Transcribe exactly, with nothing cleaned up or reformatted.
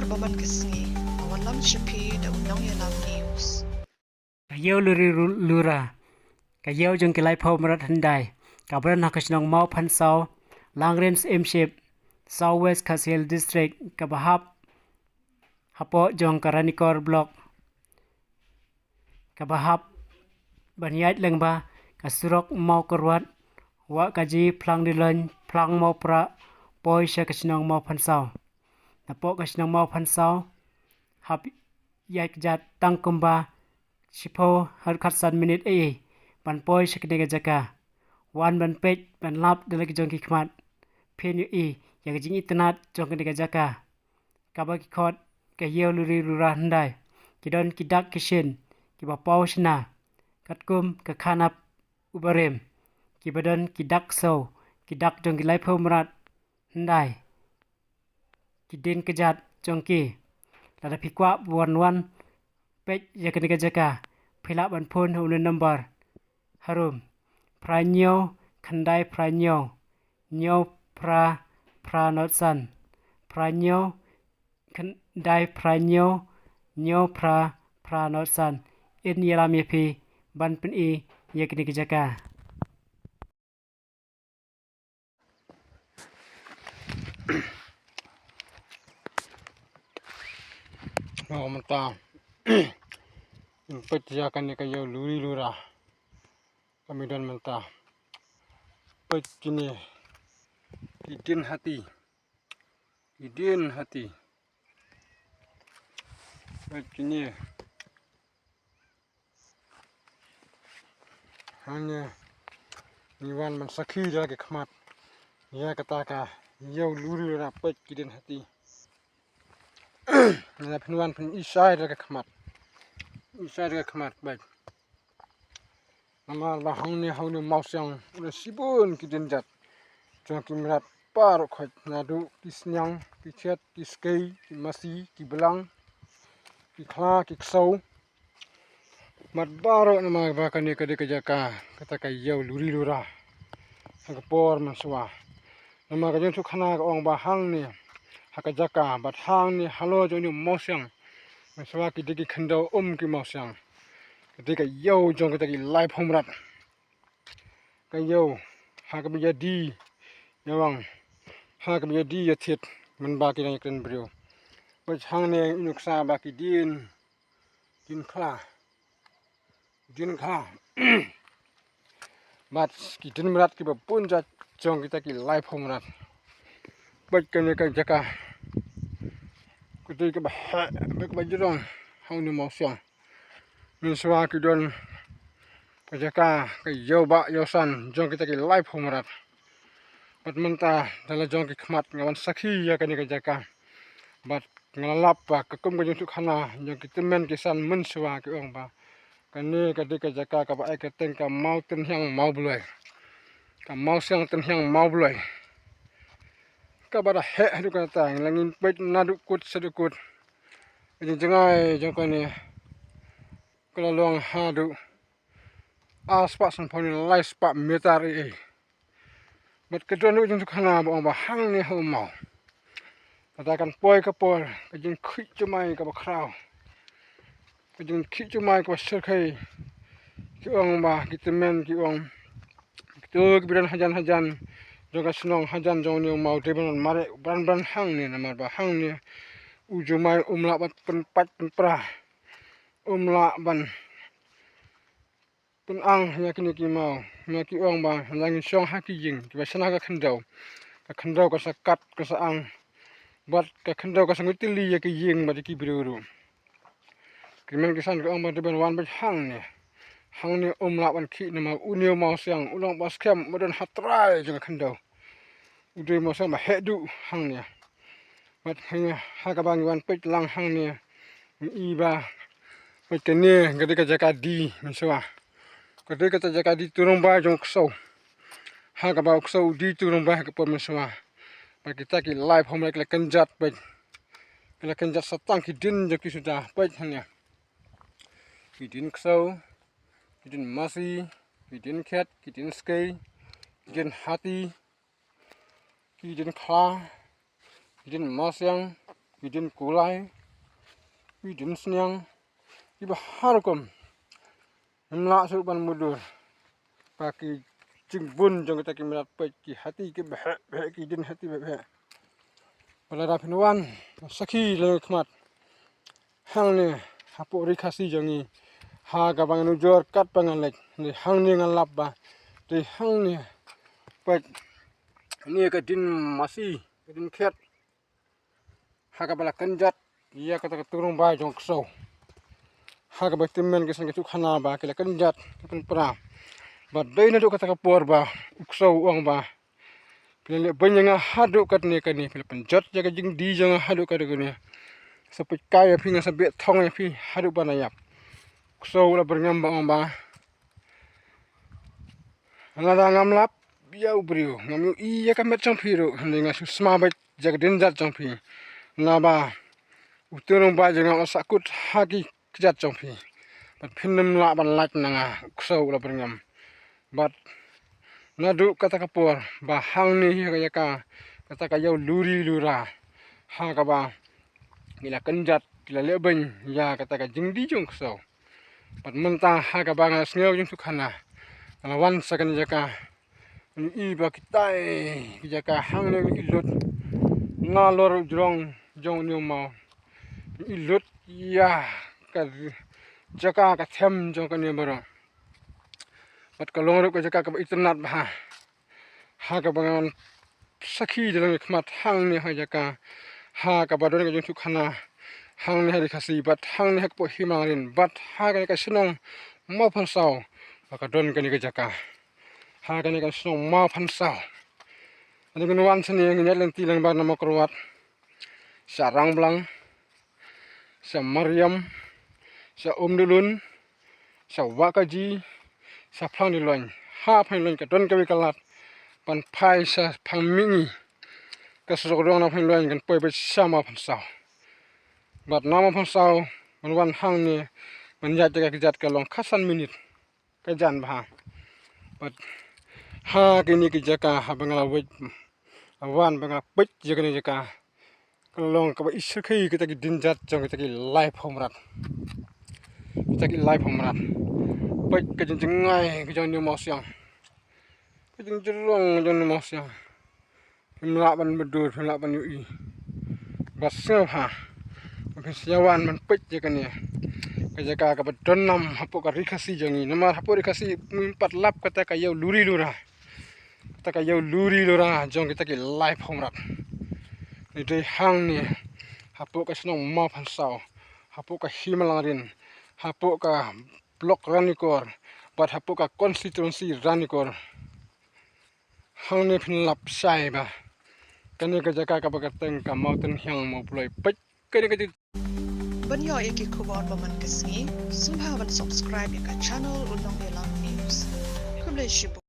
Bad man ka sngi, nga wanlam sha phi da u Nongïalam News. Ka Ïew Luri Ru-, Lura, ka ïew jong ki laiphew mrad hyndai, kaba don ha ka shnong Mawphansaw, Langrin Syiemship, South West Khasi Hills District, kaba hap hapoh jong ka Ranikor Block, kaba hap ban ïaid lyngba ka surok Mawkyrwat, Wahkaji, Phlang Diloin, Phlang Mawprah, poi sha ka shnong Mawphansaw. Napoh ka shnong Mawphansaw, hap ïaid kjat tang kumba shiphew haduh khatsan minit ei ei ban poi sha kane ka jaka. Wan ban peit ban lap da la ki jong ki khmat, phin ïohi ïa ka jingitynnad jong kane ka jaka, kaba ki khot ka Ïew Luri Lura hyndai. Ki don ki dak ki shin kiba paw shna katkum ka khanap u barim, kiba don ki dak ksew, ki dak jong ki laiphew mrad hyndai, ki dien kjat jong ki. Lada phi kwah ban wan peit ïa kane ka jaka, phi lah ban phone ha une u number harum: phra hynñiew khyndai phra hynñiew hynñiew phra phra nod san, phra hynñiew khyndai phra hynñiew hynñiew phra phra nod san. Yn ïalam ïa phi ban pyni ïa kane ka jaka. Ngan mynta peit ïa kane ka Ïew Luri Lura. Ka mih don mynta. Peit kine ki dien hati. Ki dien hati. Peit kine. Hangne ngi wan ban sakhi da la ki khmat ïa kata ka Ïew Luri Lura. Peit ki dien hati. Ngi la phin wan phin isai da la ki khmat. Isai da la ki khmat, peit. Namar ba hangne ha une u mawsiang u don shibun ki dien jait jong ki mrad baroh khoit, naduh ki sniang, ki khet, ki skei, ki masi, ki blang, ki khla, ki ksew. Mat baroh namar ba kane ka dei ka jaka kata ka Ïew Luri Lura ha ka por mynshuwa. Namar ka jingïathuhkhana ka ong ba hangne ha ka jaka bad hangne halor jong une u mawsiang mynshuwa ki dei ki khyndew um ki mawsiang. Ka dei ka ïew jong kita ki laiphew mrad. Ka ïew ha kaba ïadie ïawang, ha kaba ïadie ïathied mynba ki dang ïakren briew. Bad hangne i nuksa ba ki dien, dien khla, dien khla. Bad ki dien mrad kiba bun jait jong kita ki laiphew mrad. Bad kane ka jaka ka dei kaba heh bad kaba jrong ha une u mawsiang. Mynshuwa ki don ka jaka ka ïew bah ïew san jong kita ki laiphew mrad. Bad mynta da la jong ki khmat nga wan sakhi ïa kane ka jaka. Bad nga la lap ba ka kum ka jingïathuhkhana jong ki tymmen ki san mynshuwa ki ong ba kane ka dei ka jaka kaba ai kyrteng ka Maw Tynhiang Maw Bloi, ka Mawsiang Tynhiang Maw Bloi. Kaba da heh haduh katta, la ngin peit naduh kut shaduh kut. Ka jingjngai jong kane ka la long haduh ar spah sanphew ne lai spah meter ei ei. Bad ka don ruh ka jingïathuhkhana ba ong ba hangne ha u maw. Kata kan poi ka por ka jingkhih jumai kaba khraw, ka jingkhih jumai kaba shyrkhei. Ki ong ba ki tymmen ki ong, kito kiba don hajan hajan jong ka shnong, hajan jong une u maw dei ban mareh bran bran hangne, namar ba hangne u jumai um lah ban pynpait pynpra, um lah ban pynang ïa kine ki maw. Ïa ki ong ba la ngin shong ha ki ïing kiba shna ka khyndew, ka khyndew ka sa kat ka sa ang, bad ka khyndew ka sa ngoi tylli ïa ki ïing bad ïa ki briew ruh. Ki tymmen ki san ki ong ba dei ban wan beit hangne. Hangne um lah ban khih namar une u mawsiang u long ba skhem ba don ha trai jong ka khyndew. U dei u mawsiang ba heh duh hangne. Bad hangne ha kaba ngi wan peit lang hangne ngi i ba peit kane ka dei ka jaka die mynshuwa. Ka dei kata jaka die tu rong bai jong u ksew. Ha kaba u ksew u die tu rong bai ha ka por mynshuwa. Bad kita ki laiphew mrad ki la kynjat, peit. Ki la kynjat sa tang ki dien jong ki suda, peit hangne. Ki dien ksew, ki dien masi, ki dien khet, ki dien skei, ki dien hati, ki dien khla, ki dien mawsiang, ki dieng kulai, ki dieng sniang, kiba har rukom. Ngim lah shuh ban mutdur ba ki jingbun jong kita ki mrad peit, ki hati kiba heh bheh, ki dieng hati bheh bheh. Ba lada phin wan sakhi lem khmat hangne hapoh Ri Khasi jong ngi, ha kaba nga nujor katba nga leit, dei hangne nga lap ba dei hangne, peit, ne ka dieng masi, ka dieng khet, ha kaba la kynjat ïa kata ka tungrymbai jong u ksew. Ha kaba tymmen ki seng ki shu khana ba ki la kynjat ka pynpra. Ba dei naduh kata ka por ba u ksew u ong ba, phi la leh beiñ ïa nga haduh katne kane, phi la pynjot ïa ka jingdie jong nga haduh katne kane. Sa peit kai ïa phi, nga sa beh thong ïa phi haduh ban ïap. U ksew u la byrngem ba ong ba, lada ngam lap ïa u briew, ngam ïohi ïa ka met jong phi ruh, hynrei nga shu sma beit ïa ka dienjat jong phi. Naba u tungrymbai jong nga u la sahkut ha ki kjat jong phi. Bad phin ym lah ban lait na nga, u ksew u la byrngem. Bad naduh kata ka por ba hangne hi ha ka jaka, kata ka ïew luri lura, ha kaba ki la kynjat, ki la leh beiñ ïa kata ka jingdie jong u ksew. Bad mynta ha kaba nga sngew jingshukor, nga la wan sha kane ka jaka. Ngi i ba kitai ki jaka hangne ngi i lut. Nalor u jrong jong une u maw, ngi i lut ïa ka jaka ka them jong kane baroh. Bad ka long ruh ka jaka kaba itynnad bha. Ha kaba ngan sakhi da lynti khmat hangne ha jaka, ha kaba don ka jingshukor hangne ha Ri Khasi, bad hangne ha ka pdeng Hima Ri, bad ha kane ka shnong Mawphansaw, ba ka don kane ka jaka. Ha kane ka shnong Mawphansaw. Ani ngin wan shane, ngin ïaid lynti lang bad na Mawkyrwat, sha Rangblang, sha Mariam, sha Umdulun, sha Wahkaji, sha Phlang Diloin. Ha Phlang Diloin ka don kawei ka lad ban phai sha Phangmihngi. Ka surok rong na Phlang Diloin kan poi beit sha Mawphansaw. Bad na Mawphansaw ban wan hangne ban ïaid ïa ka kjat ka long khatsan minit ka jan bha. Bad ha kine ki jaka haba nga la wit, wan ba nga peit ïa kine jaka, ka long kaba i sakhi kita ki dienjat jong kita ki laiphew mrad. Kita ki laiphew mrad. Peit ka jingjngai ka jong une u mawsiang, ka jingjrong jong une u mawsiang. Phim lah ban mutdur, phim lah ban ïohi. Bad sngewbha phin sa ïa wan ban peit ïa kane ka jaka kaba don nam hapoh ka Ri Khasi jong ngi. Namar hapoh Ri Khasi ngim pat lap kata ka ïew luri lura, kata ka ïew luri lura jong kita ki laiphew mrad. Ni dei hangne hapoh ka shnong Mawphansaw, hapoh ka Hima Langrin, hapoh ka block Ranikor, bad hapoh ka constituency Ranikor. Hangne phin lap shai ba kane ka jaka kaba kyrteng ka Mawtynhiang Mawploi. Peit kane ka jaka. Ban ïoh ïa ki khubor ba man ka sngi, sngewbha ban subscribe ïa ka channel U Nongïalam News. Khublei shibun.